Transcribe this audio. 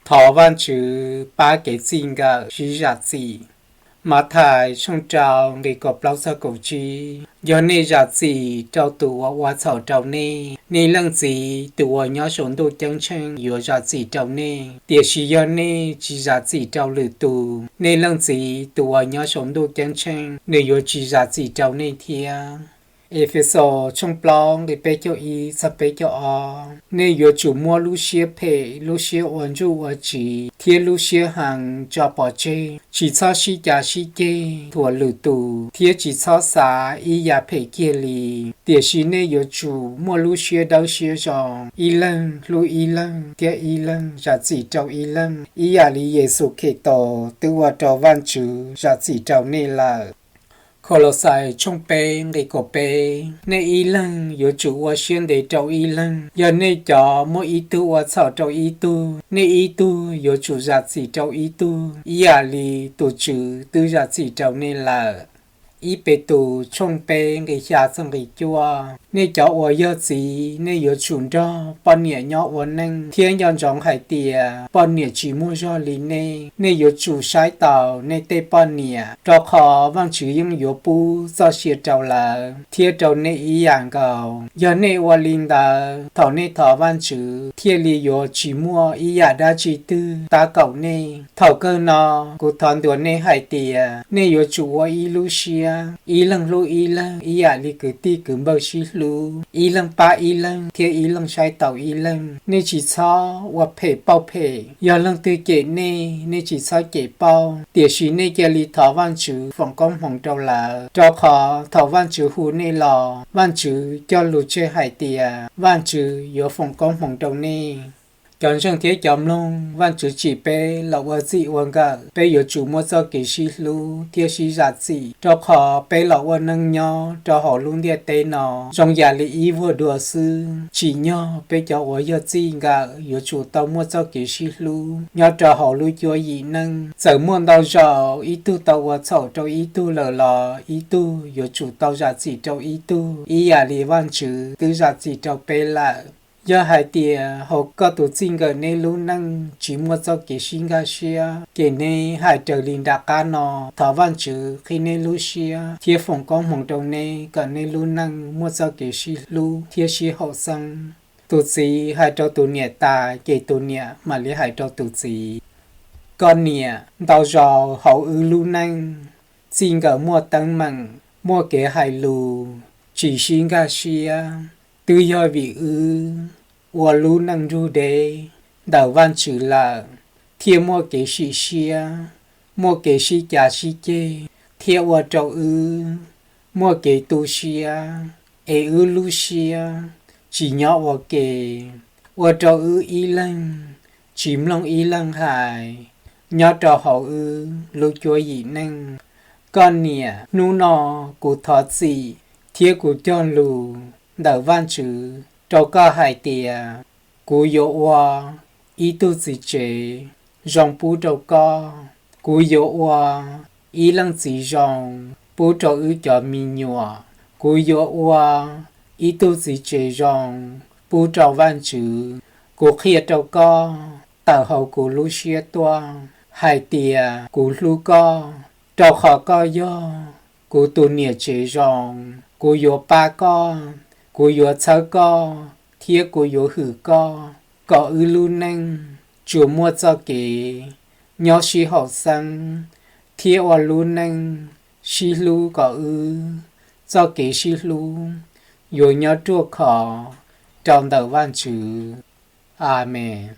Thov Vajtswv pab kev txij nkawm sib zam txim. Mathais tshooj rau nqe kaum plaub txog kaum tsib. Yog nej zam txim rau tus uas ua txhaum rau nej, nej Leej Txiv tus uas nyob saum ntuj ceeb tsheej yuav zam txim rau nej. Tiam sis yog nej tsis zam txim rau lwm tus, nej Leej Txiv tus uas nyob saum ntuj ceeb tsheej, nws yuav tsis zam txim rau nej thiab. Efexus tshooj plaub nqe peb caug ib txog peb caug ob. Nej yuav tsum muaj lub siab phem, lub siab ua ntsuj ua tsiv thiab lub siab heev tso pov tseg. Tsis txhob sib cav sib ceg thuam lwm tus thiab tsis txhob xav ib yam phem kiag li. Tiam sis nej yuav tsum muaj lub siab dawb siab zoo, ib leeg hlub ib leeg thiab ib leeg zam txim rau ib leeg, ib yam li Yexus Khetos twb ua rau Vajtswv zam txim rau nej lawm. Khaulauxais tshooj peb nqe kaum peb. Nej ib leeg yuav tsum ua siab ntev rau ib leeg. Yog nej cov muaj ib tug ua txhaum rau ib tug, nej ib tug yuav tsum zam txim rau ib tug, ib yam li tus Tswv twb zam txim rau nej lawm. Ib Petus tshooj peb nqe xya txog nqe cuaj. Nej cov uas yog txiv, nej yuav tsum nrog poj niam nyob ua neej thiab nco ntsoov hais tias poj niam tsis muaj zog li nej. Nej yuav tsum saib taus nej tej poj niam, rau qhov Vajtswv yeej yuav pub txoj sia rau lawv thiab rau nej ib yam nkaus. Yog nej ua li ntawd, thaum nej thov Vajtswv thiaj li yuav tsis muaj ib yam dab tsi twg tab kaum nej. Thaum kawg no, kuv thov ntuas nej hais tias nej yuav tsum ua ib lub siab, ib leeg hlub ib leeg ib yam li kwv tij kwv npawg sib hlub, ib leeg pab ib leeg thiab ib leeg saib taus ib leeg. Nej tsis txhob ua phem pauj phem. Yog leej twg cem nej, nej tsis txhob cem pauj, tiam sis nej cia li thov Vajtswv foom koob hmoov rau lawv, rau qhov thaum Vajtswv hu nej los, Vajtswv cog lus tseg hais tias Vajtswv yuav foom koob hmoov rau nej. Cov ntseeg thiab cov mloog, Vajtswv tsim peb los ua txij ua nkawm, peb yuav tsum muaj txoj kev sib hlub thiab sib zam txim, rau qhov peb los ua neej nyob rau hauv lub ntiaj teb no zoo yam li ib vuag dua xwb. Tsim nyog peb cov uas yog txij nkawm yuav tsum tau muaj txoj kev sib hlub nyob rau hauv lub cuab yim neej. Txawm muaj ntau zaus ib tug tau ua txhaum rau ib tug lawm los ib tug yuav tsum tau zam txim rau ib tug, ib yam li Vajtswv twb zam txim rau peb lawm. Yog hais tias hauv koj tus txij nkawm neb lub neej tsis muaj txoj kev sib nkag siab, ces neb hais raws li nram qab no, thov Vajtswv qhib neb lub siab thiab foom koob hmoov rau neb kom neb lub neej muaj txoj kev sib hlub thiab sib haum xeeb. Tus txiv hais rau tus niam tas, ces tus niam mam li hais rau tus txiv. Koj niam, ntau zaus hauv wb lub neej, txij nkawm muaj teeb meem, muaj kev hais lus tsis sib nkag siab, twb yog vim wb ua lub neej nrug deb ntawm Vajtswv lawm, thiaj muaj kev sim siab, muaj kev sib cav sib ceg, thiab ua rau wb muaj kev tu siab, es wb lub siab tsis nyob ua ke, ua rau wb ib leeg tsis mloog ib leeg hais nyob rau hauv wb lub cuab yim neej. Koj niam, hnub no kuv thov txim thiab kuv cog lus ntawm Vajtswv rau koj hais tias kuv yuav ua ib tug txiv tsev zoo pub rau koj. Kuv yuav ua ib leej txiv zoo pub rau wb cov me nyuam. Kuv yuav ua ib tug txiv tsev zoo pub rau Vajtswv. Kuv qhia rau koj tawm hauv kuv lub siab tuaj hais tias kuv hlub koj, rau qhov koj yog kuv tus niam tsev zoo. Kuv yuav pab koj, kuv yuav txhawb koj, thiab kuv yuav hwm koj kom wb lub neej tsuas muaj txoj kev nyob sib haum xeeb thiab ua lub neej sib hlub kom wb txoj kev sib hlub yuav nyob ruaj khov rau ntawm Vajtswv. Amees.